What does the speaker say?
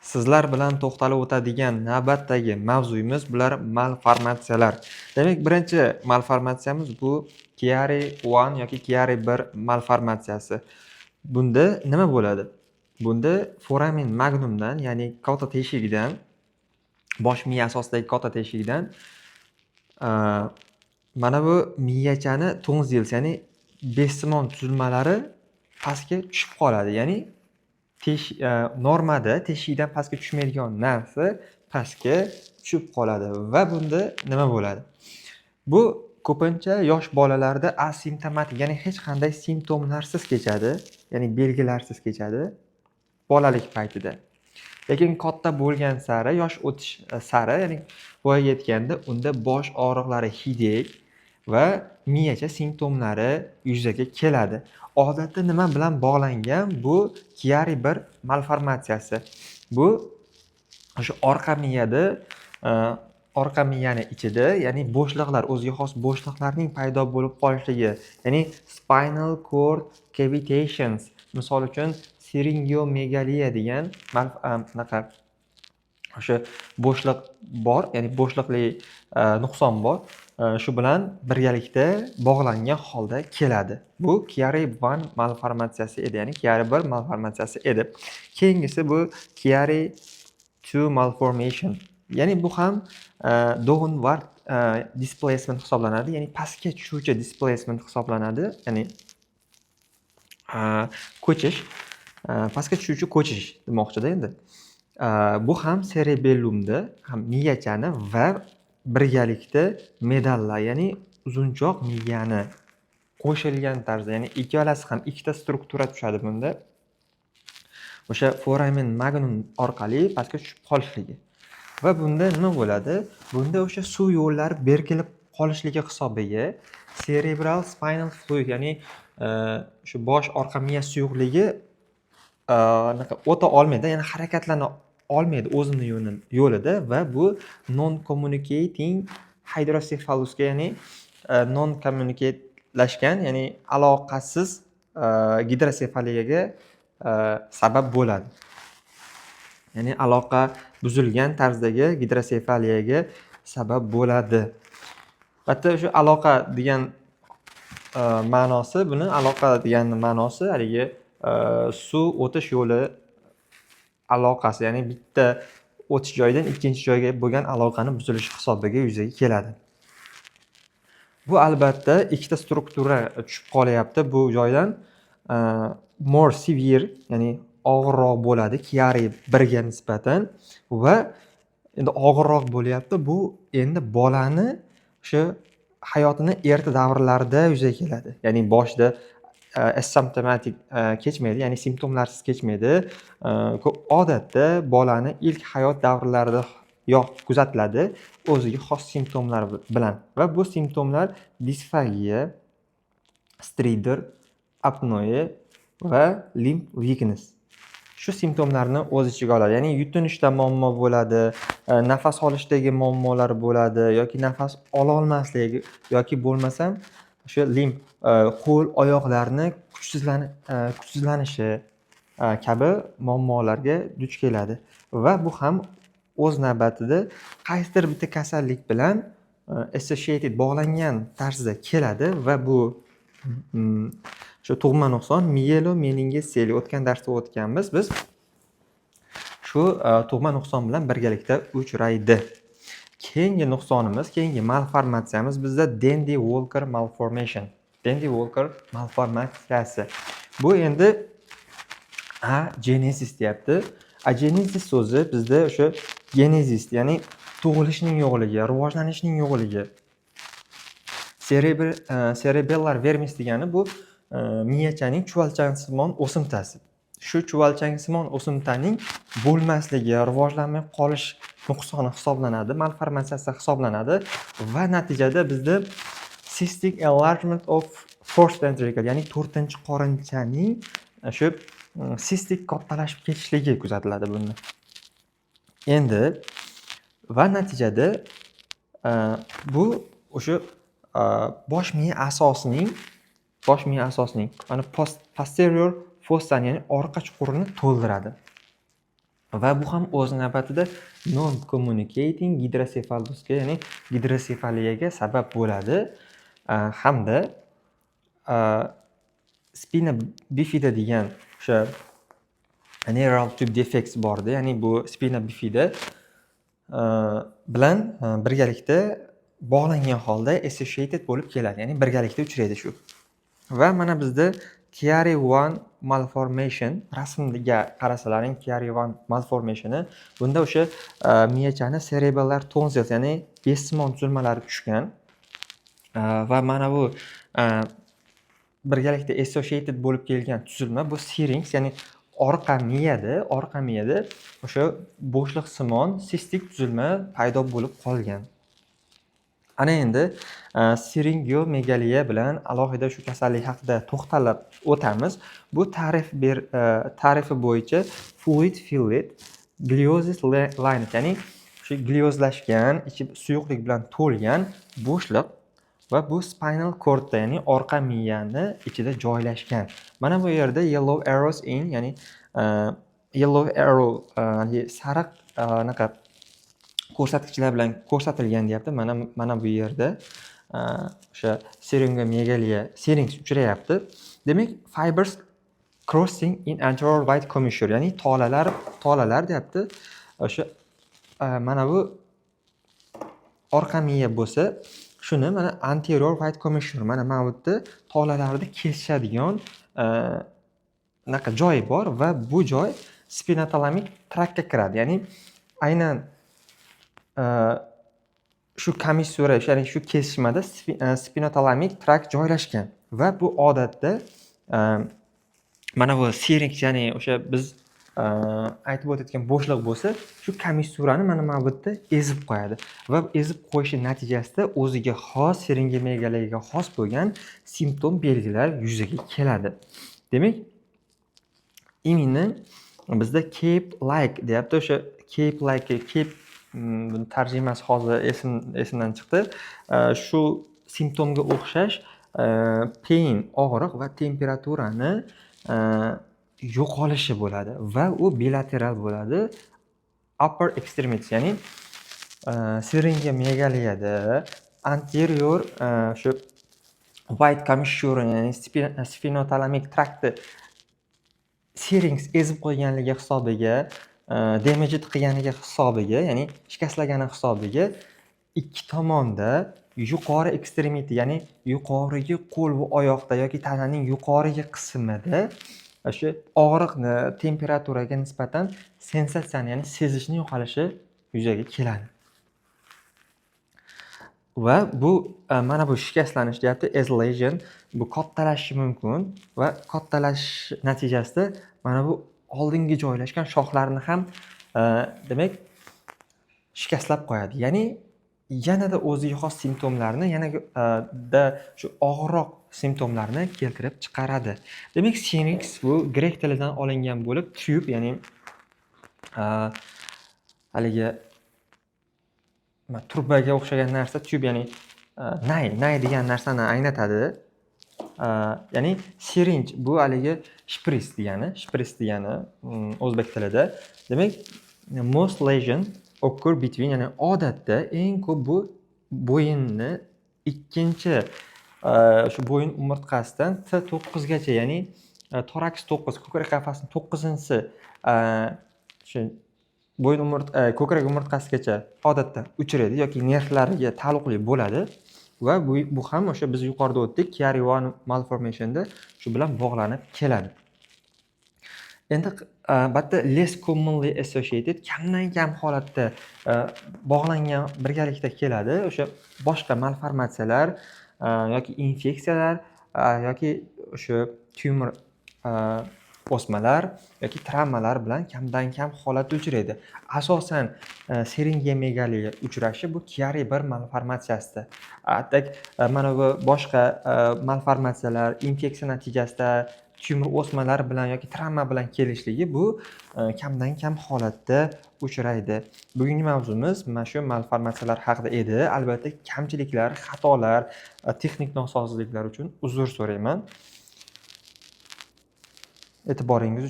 Sizlar bilan to'xtalib o'tadigan navbatdagi mavzuyimiz bular malformatsiyalar. Demak, birinchi malformatsiyamiz bu Chiari 1 yoki Chiari 1 malformatsiyasi. Bunda nima bo'ladi? Bunda foramen magnumdan, ya'ni katta teshigidan, bosh miya asosidagi katta teshigidan mana bu miyachani tonsils, ya'ni bezsimon tuzilmalari pastga tushib qoladi. Ya'ni normada teshikdan pastga tushmaydigan narsa pastga tushib qoladi va bunda nima bo'ladi? Bu ko'pincha yosh bolalarda asimptomatik, ya'ni hech qanday simptomlarsiz kechadi, ya'ni belgilarsiz kechadi bolalik paytida. Lekin katta bo'lgan sari, yosh o'tish sari, ya'ni voyaga yetganda unda bosh og'riqlari, headache va miyacha simptomlari yuzaga keladi. Odatda nima bilan bog'langan? Bu Chiari 1 malformatsiyasi. Bu o'sha orqa miyada, orqa miyani ichida, ya'ni bo'shliqlar, o'ziga xos bo'shliqlarning paydo bo'lib qolishligi, ya'ni spinal cord cavitations, misol uchun, syringomyelia degan anaqa o'sha bo'shliq bor, ya'ni bo'shliqli nuqson bor. Shu bilan birgalikda bog'langan holda keladi. Bu Chiari 1 malformatsiyasi edi, ya'ni Chiari 1 malformatsiyasi edi. Keyingisi bu Chiari 2 malformation. Ya'ni bu ham downward displacement hisoblanadi, ya'ni pastga tushuvchi displacement hisoblanadi, ya'ni ko'chish, pastga tushuvchi ko'chish demoqchida endi. Bu ham cerebellumda ham miyachani va birgalikda medulla, ya'ni uzunchoq miyani qo'shilgan tarzda, ya'ni ikkalasi ham, ikkita struktura tushadi bunda. O'sha foramen magnum orqali pastga tushib qolishligi. Va bunda nima bo'ladi? Bunda o'sha suv yo'llari berkilib qolishligi hisobiga cerebral spinal fluid, ya'ni shu bosh orqa miya suyuqligi anaqa o'ta olmaydi, ya'ni harakatlana olmaydi o'zini yo'lida va bu non communicating hydrocephalusga, ya'ni non communicatelashgan, ya'ni aloqasiz gidrosefaliyaga sabab bo'ladi. Ya'ni aloqa buzilgan tarzdagi gidrosefaliyaga sabab bo'ladi. Albatta, shu aloqa degan ma'nosi, buni aloqa degan ma'nosi haligi suv o'tish yo'li aloqasi, ya'ni bitta o'tish joyidan ikkinchi joyga bo'lgan aloqani buzilishi hisobiga yuzaga keladi. Bu albatta ikkita struktura tushib qolyapti bu joydan. More severe, ya'ni og'irroq bo'ladi Chiari 1 ga nisbatan va endi og'irroq bo'lyapti. Bu endi bolani o'sha hayotini erta davrlarida yuzaga keladi. Ya'ni boshida asymptomatik kechmaydi, ya'ni simptomlarsiz kechmaydi. Ko'p odatda bolani ilk hayot davrlarida yoq kuzatiladi o'ziga xos simptomlar bilan va bu simptomlar disfagiya, stridor, apnoe va limb weakness. Shu simptomlarni o'z ichiga oladi. Ya'ni yutinishda muammo bo'ladi, nafas olishdagi muammolar bo'ladi yoki nafas ololmaslik yoki bo'lmasam o'sha limb, qo'l, oyoqlarni kuchsizlanishi kabi muammolarga duch keladi va bu ham o'z navbatida qaysidir bitta kasallik bilan associated, bog'langan tarzda keladi va bu shu tug'ma nuqson myelomeningocele, o'tgan darsda o'tganmiz biz. Shu tug'ma nuqson bilan birgalikda uchraydi. Keyingi nuqsonimiz, keyingi malformatsiyamiz bizda Dandy Walker malformation. Dandy Walker malformatsiyasi. Bu endi agenesis deyapti. Agenesis so'zi bizda o'sha genezis, ya'ni tug'ilishning yo'qligi, rivojlanishning yo'qligi. Cerebellar vermis degani bu miyachaning chuvalchangsimon o'simtasi. Shu chuvalchangsimon o'simtaning bo'lmasligi, rivojlanmay qolish nuqsoni hisoblanadi, malformatsiyasi hisoblanadi va natijada bizda cystic enlargement of fourth ventricle, ya'ni to'rtinchi qorinchaning shu sistik kattalashib ketishligi kuzatiladi bunda. Endi va natijada bu o'sha bosh miya asosining mana posterior fossani, ya'ni orqa chuqurini to'ldiradi. Va bu ham o'z navbatida non communicating gidrosefalusga, ya'ni gidrosefaliyaga sabab bo'ladi. Hamda spina bifida degan o'sha neural tube defects borda, ya'ni bu spina bifida bilan birgalikda bog'langan holda associated bo'lib keladi, ya'ni birgalikda uchraydi shu. Va mana bizda Chiari 1 malformation, rasmga qarasalaring, Chiari 1 malformationi, bunda o'sha miyachani cerebellar tonsils, ya'ni bezsimon tuzilmalari tushgan. Va mana bu birgalikda associated bo'lib kelgan tuzilma bu syrinx, ya'ni orqa miyada o'sha bo'shliqsimon sistik tuzilma paydo bo'lib qolgan. Ana endi siringomegaliya bilan alohida shu kasallik haqida to'xtalib o'tamiz. Bu ta'rifi bo'yicha fluid filled gliosis lined, ya'ni shu gliozlashgan, ichi suyuqlik bilan to'lgan bo'shliq va bu spinal cordda, ya'ni orqa miyani ichida joylashgan. Mana bu yerda yellow arrows in, ya'ni yellow arrow, sariq anaqa ko'rsatkichlar bilan ko'rsatilgan deyapti. Mana bu yerda o'sha siringomegaliya, syrinx uchrayapti. Demak, fibers crossing in anterior white commissure, ya'ni tolalar deyapti. O'sha mana bu orqa miya bo'lsa, shuni mana anterior white commissure, mana bu yerda tolalarni kesishadigan anaqa joyi bor va bu joy spinotalamik traktga kiradi. Ya'ni aynan shu komissura, ya'ni shu kesishmada spinotalamik trakt joylashgan va bu odatda mana bu syrinx, ya'ni o'sha biz aytib o'tayotgan bo'shliq bo'lsa, shu komissurani mana bu yerda ezib qo'yadi va ezib qo'yishi natijasida o'ziga xos, siringomegaliyaga xos bo'lgan simptom, belgilar yuzaga keladi. Demak, именно bizda cape like deyapti, o'sha cape like, cape, buni tarjimasi hozir esimdan chiqdi. Shu simptomga o'xshash pain, og'riq va temperaturani yo'qolishi bo'ladi va u bilateral bo'ladi. Upper extremities, ya'ni siringomegaliyada anterior shu white commissure, ya'ni spinotalamik traktni syrinx ezib qo'yganligi hisobiga, damaged qilganligi hisobiga, ya'ni shikastlagani hisobiga ikki tomonda yuqori extremity, ya'ni yuqorigi qo'l va oyoqda yoki tananing yuqorigi qismida o'sha og'riqni, temperaturaga nisbatan sensatsiyani, ya'ni sezishni yo'qolishi yuzaga keladi. Va bu mana bu shikastlanish deyapti, as lesion, bu kattalashishi mumkin va kattalashish natijasida mana bu oldingi joylashgan shoxlarni ham demak, shikastlab qo'yadi. Ya'ni yanada o'ziga xos simptomlarni, yanada shu og'irroq simptomlarni keltirib chiqaradi. Demak, syrinx bu grek tilidan olingan bo'lib, tube, ya'ni haligi nima, trubaga o'xshagan narsa, tube, ya'ni nay degan narsani anglatadi. Ya'ni syringe bu haligi shpris degani o'zbek tilida. Demak, most lesion occur between, ya'ni odatda eng ko'p bu bo'yinni ikkinchi shu bo'yin umurtqasidan T9gacha, ya'ni toraks 9, ko'krak qafasining 9-inchisi, shu bo'yin ko'krak umurtqasigacha odatda uchraydi yoki nervlariga taalluqli bo'ladi va bu ham o'sha biz yuqorida o'tdik, Chiari 1 malformationda shu bilan bog'lanib keladi. Endi bu yerda less commonly associated, kamdan kam holatda bog'langan, birgalikda keladi. O'sha boshqa malformatsiyalar yoki infeksiyalar yoki o'sha tumor, o'smalar yoki travmalar bilan kamdan kam holatda uchraydi. Asosan siringomegaliya uchrashi bu Chiari 1 malformatsiyasida. А так mana bu boshqa malformatsiyalar, infeksiya natijasida tumor o'smalar bilan yoki travma bilan kelishligi bu kamdan kam holatda uchraydi. Bugungi mavzumiz mana shu malformatsiyalar haqida edi. Albatta, kamchiliklar, xatolar, texnik nosozliklar uchun uzr so'rayman. E'tiboringiz uchun.